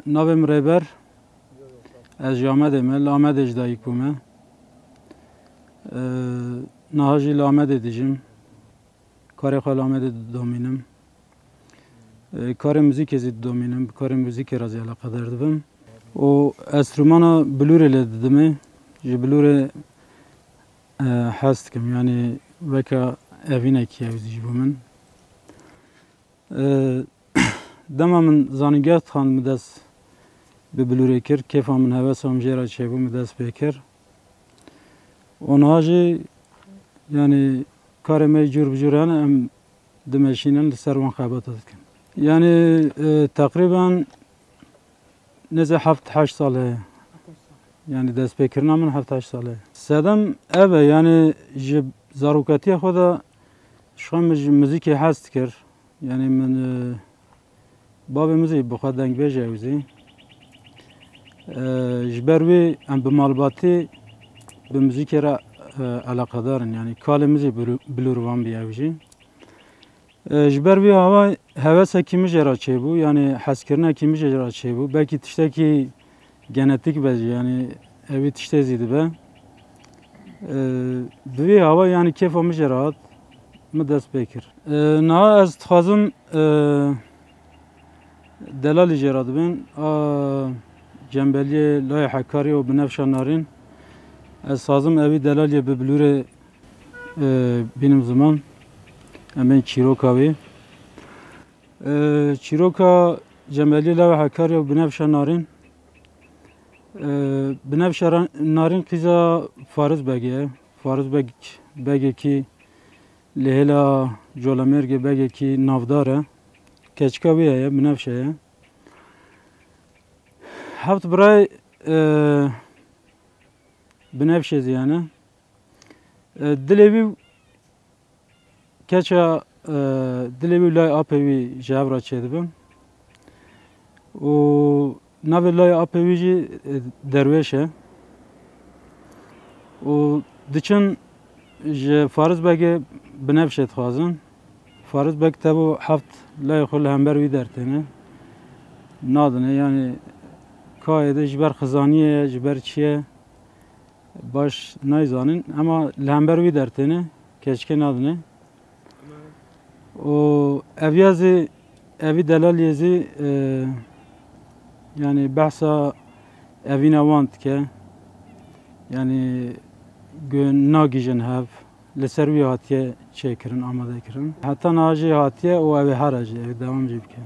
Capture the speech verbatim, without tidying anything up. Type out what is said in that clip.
Navê min Rêber. Ez ji Amedê me, li Amedê ji dayik bûme. Ee, niha jî li Amedê dijim. Karê xwe li Amedê didomînim. Ee, karê muzîkê zî didomînim. Bi karê muzîkê re zî eleqedar dibim. Û enstrûmana bilûrê lê didimê. Ji bilûrê, e, hez dikim. Yanî weke evînekî ye wî zî ji bo min. E, dema min zanîngeha dixwand, min dest bi bilûrê kir. Kêfa min, hewesa min jê re çêbû, min dest pê kir. Û niha jî, yanî, karê me cûr bi cûr hene, em dimeşînin, li ser wan xebata dikin. Yanî, e, teqrîben nêzî heft heşt sal heye. Yanî destpêkirina min heft heşt sal heye. Sedem ev e, yanî ji zarokatiya xwe de ji xwe min ji muzîkê hez dikir. Yanî min, e, bavê min zî bi xwe dengbêj e ew zî. E, ji ber wî em bi malbatî bi muzîkê re, e, eleqedar in. Yanî kalê min zî bilû-, bilûrvan bû ew jî. E, ji ber vî awa hevesekî min jê re çêbû, yanî hezkirinekî min jê re çêbû. Belkî tiştekî genetik be jî, yanî evî tiştê zî dibe. E, bi vî awa, yanî kêfa min jê re hat, min dest pê kir. E, niha ez dixwazim, e, delalî jê re dibin. A Cembeliyê Layê Hekarî û Binefşa Narîn. Ez dixwazim evî delaliyê bi bilûrê e, bînim ziman. Em bên çîroka wî. E, çîroka Cembeliyê Layê Hekarî û Binefşa Narîn. E, Binefşa Ra-, Narîn qîza Fariz Begê ye. Fariz Beg, begekî li hêla Colemêrgê begekî navdar e. Keçika wî heye, Binefşe ye. Heft birayê, e, Binefşê zî hene. E, dilê wî keça, e, dilê wî û layê apê wî ji hev re çêdibin. Û navê layê apê wî jî, e, Derwêş e. Û diçin ji Fariz Begê Binefşê dixwazin. Fariz Beg tevû heft layê xwe li hember wî dertêne. Nadine, yanî kayê de ji ber xizaniyê ye, ji ber çi ye? Baş nayzanin, ema li hember wî dertêne, keçikê nadine. Û ev ya zî, evî delaliyê zî, e, yanî behsa evîna wan dike. Yanî gu nagihîjin hev, li ser wî hatiye çêkirin, amadekirin. Heta niha jî hatiye û ew ê here jî, ew ê dewam jî bike.